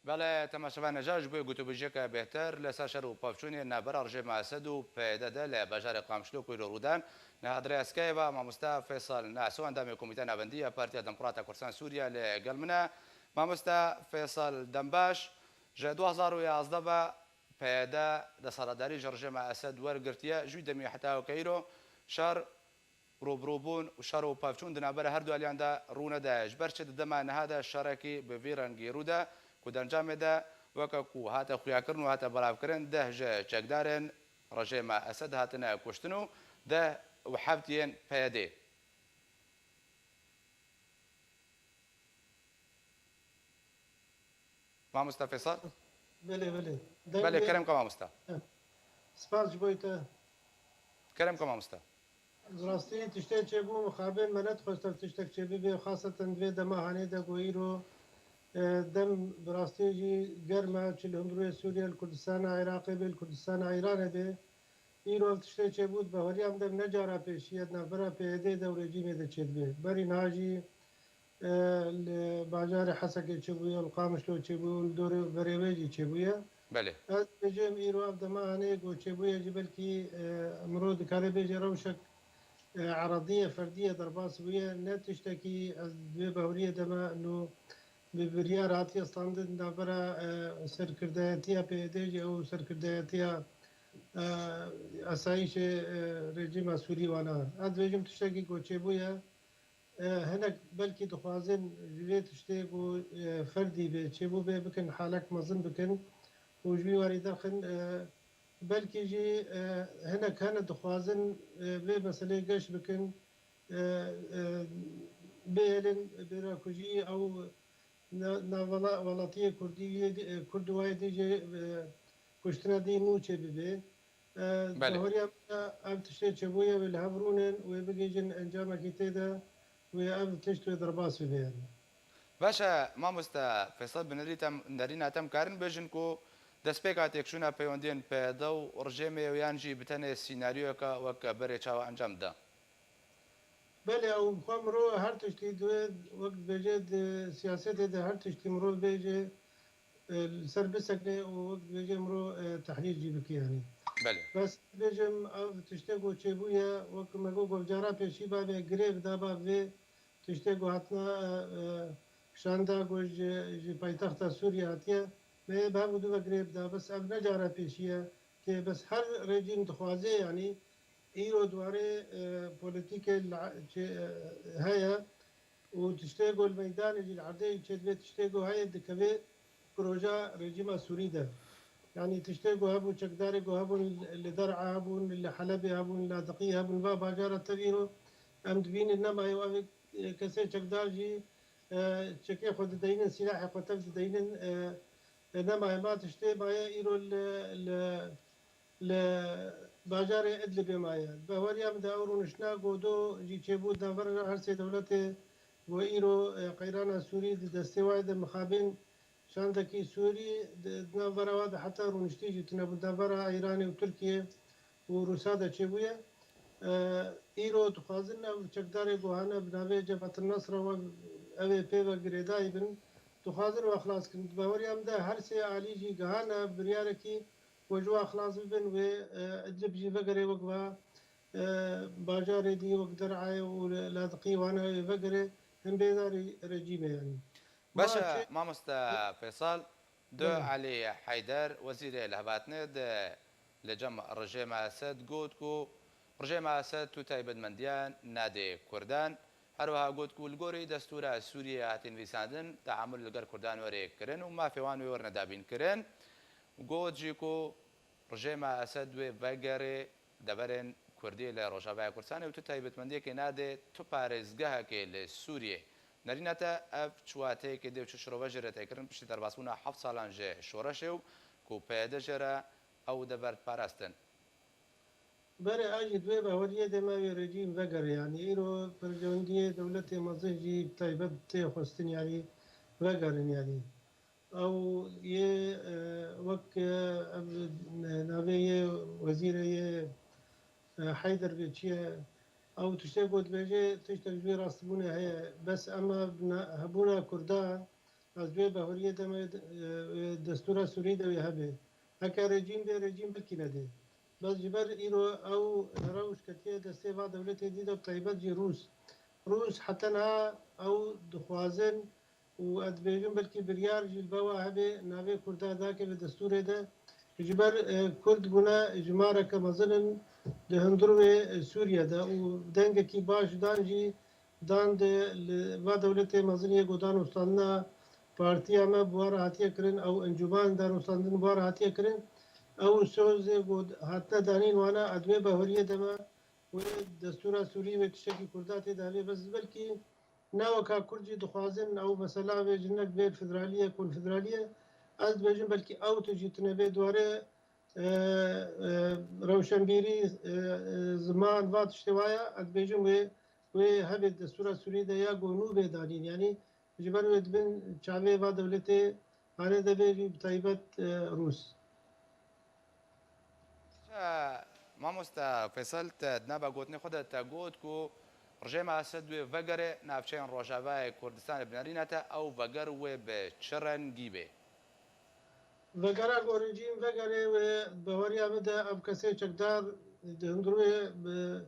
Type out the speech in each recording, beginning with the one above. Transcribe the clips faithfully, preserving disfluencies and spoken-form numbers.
Belê, temaşevanê ca ji bo gotûbêjiyeke bêhtir li ser şer û pevçûnê navbera rejîma Esed û P Y D de li bajarê Qamişlo ku îro rû dan, niha di rêya Skype ve mamoste Feysal Naso, endamê Komîteya Navendî ya Partiya Demokrata Kurdistan Sûriye li gel min e. Mamoste Feysal, dem baş. Ji du hezar û yazdeh ve P Y D desthilatdarî ji rejîma Esed wergirtiye. Ji wî demê heta weke îro şer, rûbirûbûn û şer û pevçûn di navbera her du aliyan de rû nede. Ji ber çi di dema niha de şerekî bi vî rengî rû de ku di encamê de weke ku hate xuyakirin û hate belavkirin, deh ji çekdarên rejîma Esed hatine kuştin û deh û heft yên P Y D'ê. Mamoste Feysal? Belê, belê. Belê, kerem ke mamoste. Spas ji bo te. Kerem ke mamoste. Bi rastî tiştê çêbû, mixabin me nedixwest ev tiştek çêbibe, xaseten di vê dema hanê de ku îro, e, dem bi rastî jî germ e, çi li hundirûyê Sûriye, li Kurdistana Iraqê be, li Kurdistana Îranê be. Îro ev tiştê çêbû, di baweriya min de ne cara pêşî ye, di navbera P Y D de û rejîmê de çêdibe. Berî niha jî, e, li bajarê Hesekê çêbûye, li Qamişlo çêbûye û li dorê berê wê jî çêbûye. Belê. Ez dibêjim, îro ev dema hanê ku çêbûye jî belkî, e, mirov dikare bêje rewşek, e, eredî ye, ferdî ye, derbas bûye. Ne tiştekî ez di vê baweriyê de me, nû bi biryar hatiye standin navbera, e, serkirdayetiya P Y D jî û serkirdayetiya, e, asayîşê, e, rejîma Sûrî wana. Ez dibêjim tiştekî ku çêbûye, e, hinek belkî dixwazin ji vê tiştê ku, e, ferdî bê, çêbû bê, bikin halek mezin bikin û ji wî warî derxin, e, belkî jî, e, hinek hene dixwazin, e, vê meseleyê geş bikin, e, e, bihêlin bêrakujî ew na-, navwela-, welatiyê Kurdî yê dî, e, Kurd wayê dî jê, e, kuştina dî nû çêbibe. E, Belê. Baweriya min e, ev tiştê çêbûye wê li hev rûnin, wê bigihîjin encamekî tê de, wê ev tişt wê derbas bibe yani. Baş e, mamoste Feysal, bi nerî tem-, nerîna te em karin bêjin ku destpêka têkçûna peywendiyên P Y D û rejîmê yan jî bi tenê sînaryoyeke wek berê çawa encam da? Belê, ew xwe mirov her tiştî divê, wek dibêje, di siyasetê de her tiştî mirov bêje, e, li ser bisekine û wek dibêje mirov, e, tehlîl jî bike yanî. Belê. Bes dibêjim, ev tiştê ku çêbûye, wek me got, ku cara pêşî babe girêv daba vê tiştê ku hatina, e, e, şanda ku ji, ji paytexta Sûriyê hatiye, me yê bi hev û du ve girêv da, bes ev ne cara pêşî ye. Kê bes her rejîm dixwaze, yanî îro di warê, e, polîtîkê li, çê, e, heye û tiştê ku li meydanê jî, li erdê jî çêdibe, tiştê ku heye dikeve proja rejîma Sûrî de. Yanî tiştê ku hebû, çekdarê ku hebûn li Der'a hebûn, li Helebê hebûn, li Ladiqiyê hebûn, va bajara tev îro em dibînin nemaye û ev, e, kesê çekdar jî, e, çekê xwe dideynin, sîlahê xwe tev dideynin, e, e, nemaye. Ma tiştê maye îro li, li, li bajarê Idlibê maye. Baweriya min de ew rûniştina ku do jî çêbû di navbera her sê dewletê ku îro, e, qeyrana Sûrî di destê wayê de mixabin şandekî Sûrî di, di navbera wa de heta rûniştî jî tune bû. Di navbera Îranê û Tirkiyê û Rûsa de çêbûye. E, îro dixwazin ev çekdarê ku hane bi navê Cebhetin Nesra we, ew ê pê ve girêdayî bin, dixwazin we xilas kin. Di baweriya min de her sê alî jî gihane biryarekî ku ji we xilas bibin, wê, e, Idlib jî vegere wek va, e, bajarê dî wek Der'ayê û Ladiqî wana wê vegere, hin bêdarî rejîmê yanî. Baş e, mamoste Feysal, du Elî Heyder, wezîrê lihevhatinê di li cem rejêma Esed got ku rejêma Esed tu taybetmendiyan nadê Kurdan. Her wiha got ku li gorî destûra Sûriyeyê hatiye nivîsandin, teamul li gel Kurdan were kirin û mafê wan wê werne dabînkirin. Got jî ku rejêma Esed wê vegere deverên Kurdî li Rojavaya Kurdistanê û tu taybetmendiyekê nade tu parêzgehekê li Sûriyê. Nerîna te ev çi wateyekê dê û çi şirove jê re tê kirin piştî derbasbûna heft salan ji şoreşê û ku P Y D jê re ew dever diparastin? Berê a jî di vê baweriyê de me wê rejîm vegere, yanî îro berjewendiyê dewletê mezin jî bi taybet tê xwestin, yanî vegerin, yanî. Ew yê, e, wek, e, ev, e, navê yê wezîrê yê, e, Heyder bê çi ye? Ew tiştê ku dibêje, tiştek ji wê rastibûnê heye. Bes ema bi na-, hebûna Kurda, Ez wê bahuriyê de me, e, e, destûra Sûrî de wê hebe. Heke rejîm bê, rejîm belkî nedê. Bes ji ber îro ew rewş ketiye destê va dewletê dî de, bi taybet jî Rûs. Rûs heta niha ew dixwazin û ez dibêjim belkî biryar jî li bewa hebe navê Kurda dake bi destûrê de. Ji ber, e, Kurd bûne jimareke mezin in di hundirê Sûriye de û dengekî baş dan jî dan di li va dewletê mezin yê ku dan û standina partiya me bi wan re hatiye kirin, ew encûman dan û standin bi wan re hatiye kirin, ew sozê ku hatine danîn wana, ez wê bahuriyê de me wê destûra Sûrî wê tiştekî Kurda tê de hebe, bes belkî ne weka Kurd jî dixwazin ew mesela vê jinek bê federalî ye, konfederalî ye. Ez dibêjim belkî ew tu jî tune bê dwarê e, e, rewşenbîrî, e, e, ziman, va tiştê wa ye, ez dibêjim wê, wê hevê destûra Sûrî de ya ku nû bê danîn. Yanî ji ber wê dibin çavê va dewletê hane de bê jî bi taybet, e, Rûs. Mamoste Feysel, te di nava gotinê xwe de te got ku rejêma Esed wê vegere navçeyên Rojavayê Kurdistanê binerîne te, ew veger wê bi çi rengî bê? Vegera ku rejîm vegere wê baweriya min de ev kesê çekdar di hundirê bi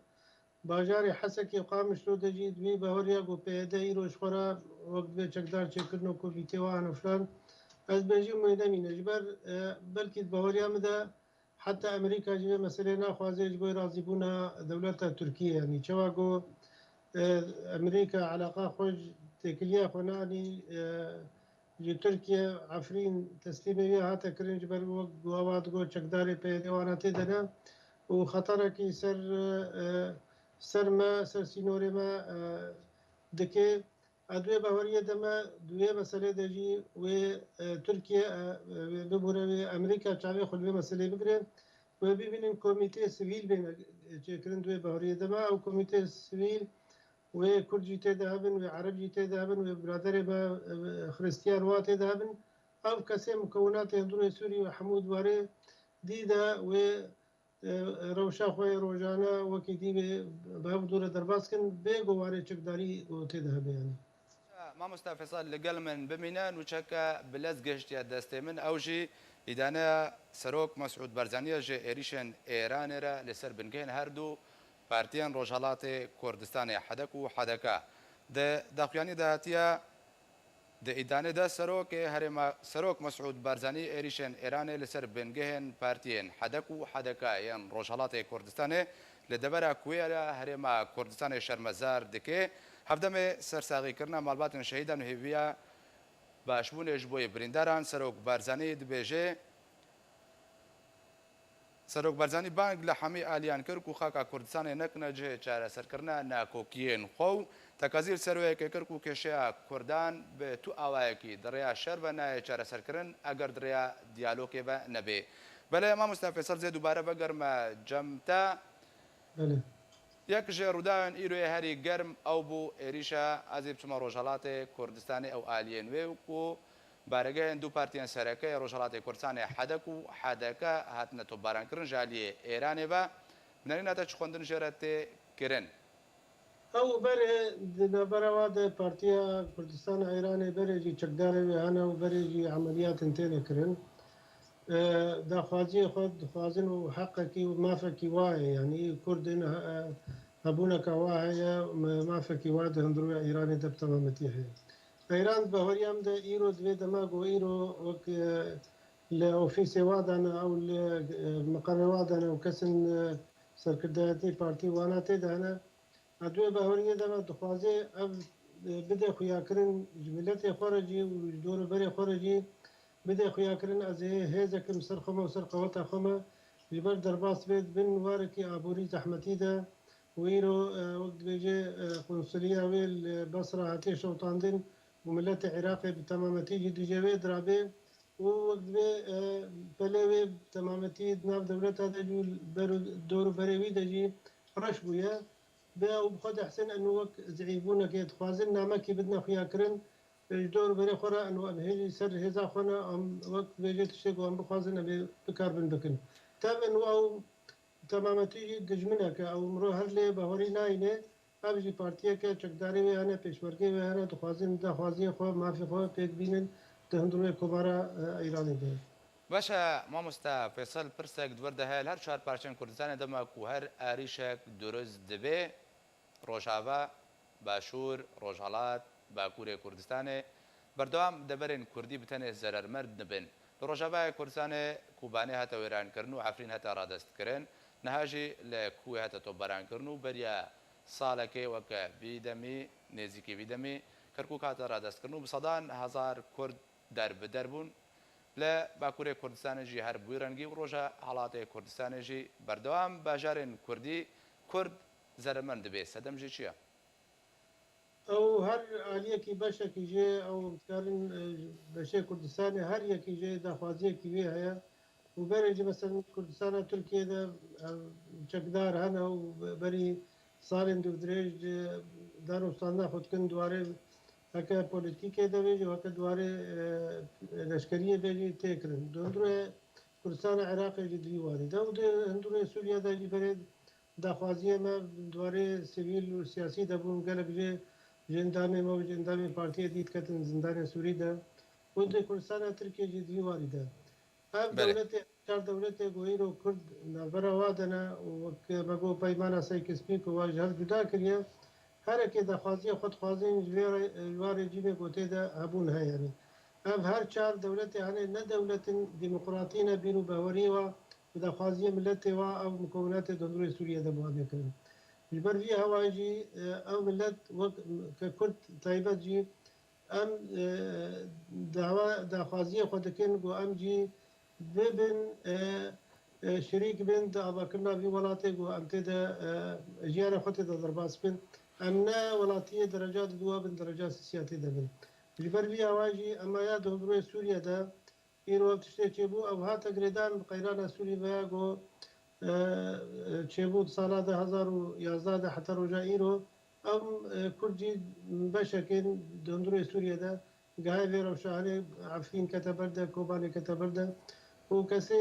bajarê Hesekê û Qamişlo de jî di wî baweriya ku P Y D îro ji xwe re wek divê çekdar çêkirino ku vîtê wan û filan. Ez dibêjim wê nemîne. Ji ber, e, belkî di baweriya min de heta Amerîka jî vê meselê naxwaze ji bo razîbûna dewleta Tirkiyê. Yanî çawa ku, e, Amerîka eleqa xwe ji têkiliya xwe nanî, e, ji Tirkiye Efrîn teslîmê wê hate kirin, ji ber wek ku awa digot çekdarê P Y D wana tê de ne û xeterekî ser, e, ser me, ser sînorê me, e, dike. Ez di wê baweriyê de me, di wê meselê de jî wê, e, Tirkiye, e, e, wê bibûre wê Amerîka çavê xwe li vê meselê bigire. Wê bibînin komîteyê sivîl bêne, e, çêkirin di wê baweriyê de me. Ew komîteyê sivîl wê Kurd jî tê de hebin, wê Ereb jî tê de hebin, wê biraderê me, e, Xiristiyan wa tê de hebin. Ev kesê mukewinatê hundirê Sûrî û hemû di warê dî de wê, e, rewşa xwe yê rojane wekî dî bê bi hev dû re derbas kin, bê ku warê çekdarî ku tê de hebe yanî. Mamoste Feysel, li gel min bimîne, nûçeke bi lez gehiştiye destê min, ew jî îdaneya Serok Mesûd Barzanî ye ji êrîşên Êranê re li ser bingehên her du partiyên Rojhelatê Kurdistanê, HDK û HDK. Di daxuyaniyê de hatiye, di îdanê de serokê herêma, Serok Mesûd Barzanî êrîşên Êranê li ser bingehên partiyên HDK û HDK yên Rojhelatê Kurdistanê li devera Kuwêya Herêma Kurdistanê şermezar dike. Hevdemê sersaxîkirina malbatên şehîdan û hêviya başbûnê ji bo yê birîndaran, Serok Barzanî dibêje, Serok Barzanî bang li hemî aliyan kir ku xaka Kurdistanê nekine cihê çareserkirina nakokiyên xwe û tekazî li ser wê yekê kir ku kêşeya Kurdan bi tu awayekî di rêya şer ve nayê çareserkirin eger di rêya diyalogê ve nebê. Belê Mamoste Feysel, zê dubare vegerime cem te. Belê. Yek ji rûdawên îroyê herî germ ew bû êrîşa, ez ê biçime Rojhelatê Kurdistanê, ew aliyên wê ku baregehên du partiyên sereke yê Rojhelatê Kurdistanê, HDK û HDK, hatine topbarankirin ji aliyê Êranê ve. Bi nerîna te çi xwendin jê re tê kirin? Ew berê di navbera wa de Partiya Kurdistana Îranê berê jî çekdarê wê hene û berê jî emeliyatên têne kirin. E, daxwaziyê xwe dixwazin û heqekî û mafekî wa ye, yanî Kurdên he-, hebûneke wa heye, me-, mafekî wa di hundirûya Îranê de bi temametî heye. Îran di bahoriya min de îro di vê dema ku îro wek, e, li ofîsê wa de ne ew li, e, meqerê wa de ne û kesên, e, serkirdayetî partî wana tê de hene. Ez di wê baweriyê de me dixwaze ev, e, bide xuyakirin ji miletê xwe re jî û ji dor û berê xwe re jî bide xuyakirin. Ez ê hêzekim ser xwe me û ser qeweta xwe me ji ber derbas bê di bin warekî aborî zehmetî de û îro, e, wek dibêje, e, qunsuliya wê li Basra hatiye şewitandin û miletê Iraqê bi temametî jî dijê wê dirabê û wek dibê, e, pelê wê bi temametî di nav dewleta de jî û ber û dor û berê wî de jî reş bûye. Bi ew bi xwe dihsin eno wek zîîfbûnekê dixwazin namekî bidine xuyakirin, e, ji dor û berê xwe re eno em hêjî ser hêza xwe ne, em wek dibêje tiştê ku em bixwazin em ê bikaribin bikin. Tev eno ew temametî jî dijminek e, ew miro her lê bawerî nayîne, ev jî partiyeke çekdarê wê hene, pêşmergê wê hene, dixwazin daxwaziyê xwe, mafê xwe pêk bînin. hundirê Komara e, Îranê de. Baş e, mamoste Feysel, pirsek di wir de heye, li her çar parçeyên Kurdistanê dema ku her arîşek durist dibe, Rojava, Başûr, Rojhelat, Bakurê Kurdistanê, berdewam deverên Kurdî bi tenê zerermend nibin. Li Rojavayê Kurdistanê Kobanê hate wêrankirin û Efrîn hate radestkirin, niha jî li Kuwê hate topbarankirin û beriya salekê weke vî demî, nêzîkî vî demî, Kerkûk hate radestkirin û bi sedan hezar Kurd derbider bûn. Li Bakurê Kurdistanê jî her bi wî rengî û Rojhelatê Kurdistanê jî berdewam bajarên Kurdî Kurd zeremend dibe. Sedem jî çi ye? Ew her aliyekî beşekî jê ew dikarin e, beşê Kurdistanê her yekî jê daxwaziyekî wê heye û berê jî mesela Kurdistana Tirkiyê de ev çekdar hene û berî salên dûrdirêj e, danûstandina xwe dikin di warê heke polîtîkê de bê jî heke di warê e, leşkeriyê de jî tê kirin. Di hundirê Kurdistana Iraqê jî di vî warî de û di hundirê Sûriye de jî berê daxwaziyê me di warê sivîl û siyasî de bûn. Gelek jê ji endamê me û ji endamê partiyê dî diketin zindanên Sûrî de û di Kurdistana Tirkiyê jî di vî warî de. Ev Belê. Dewletê, çar dewletê ku îro Kurd navbera wa de ne û wek me got Peymana Sykes-Picot wa ji hev cuda kiriye, herekê daxwaziya xwe dixwazin ji vê re, ji van rejîmê ku tê de hebûn heye. Yanî ev her çar dewletê hene ne dewletin demokratî ne bîr û baweriyê wa bi daxwaziyê miletê wa ev mukawinatê di hundirê Sûriyê de bi wan kirin. Ji ber vî hewa jî e, ew milet wek ke Kurd taybet jî em e, dawa daxwaziyê xwe dikin ku em jî bibin e, e, şirîk bin di avakirina vî welatê ku em tê de e, jiyana xwe tê de derbas bin. Em ne welatiyê dereca diduwa bin, dereca sisiyatê de bin. Ji ber vî hewa jî em ya di hundirê Sûriye de îro ev tiştê çêbû, ew hate girêdan bi qeyrana Sûrî veya ku e, çêbû di sala du hezar û yazdeh de heta roja îro, em e, Kurd jî beşekên di hundirê Sûriye de gihayê vê rewşa henê Efrîn kete ber de, Kobanê kete ber de û kesê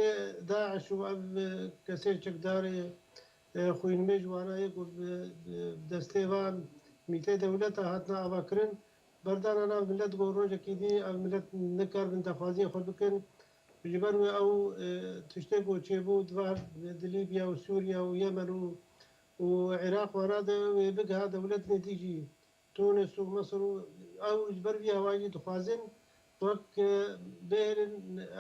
DAIŞ û ev e, kesê çekdarê e, xwînmê ji wana yê ku bi bi destê van mîtê dewleta hatine avakirin, berdana nav milet ku rojekî dî ev milet nikarbin daxwaziyê xwe bikin. Ji ber wê ew e, tiştê ku çêbû di va di Lîbya û Sûriya û Yemen û û Iraq wana de wê bigiha dewletên dî jî Tunis û Misir û ew ji ber vî hewa jî dixwazin wek e, bihêlin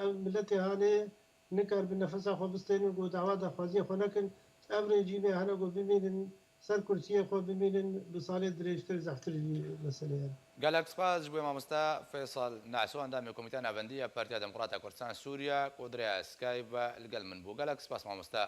ev miletê hanê nikarbin nefesa xwe bistênin ku dawa daxwaziyê xwe nekin. Ev rejîmê hene ku bimînin ser kursiyê xwe bimînin bi salê dirêjtir zehtir jî mesele ye. Gelek spas ji bo mamoste Feysal Naso, endamê Komîteya Navendî ya Partiya Demokrata Kurdistan Sûriye, ku di rêya Skype ve li gel min bû. Gelek spas mamoste.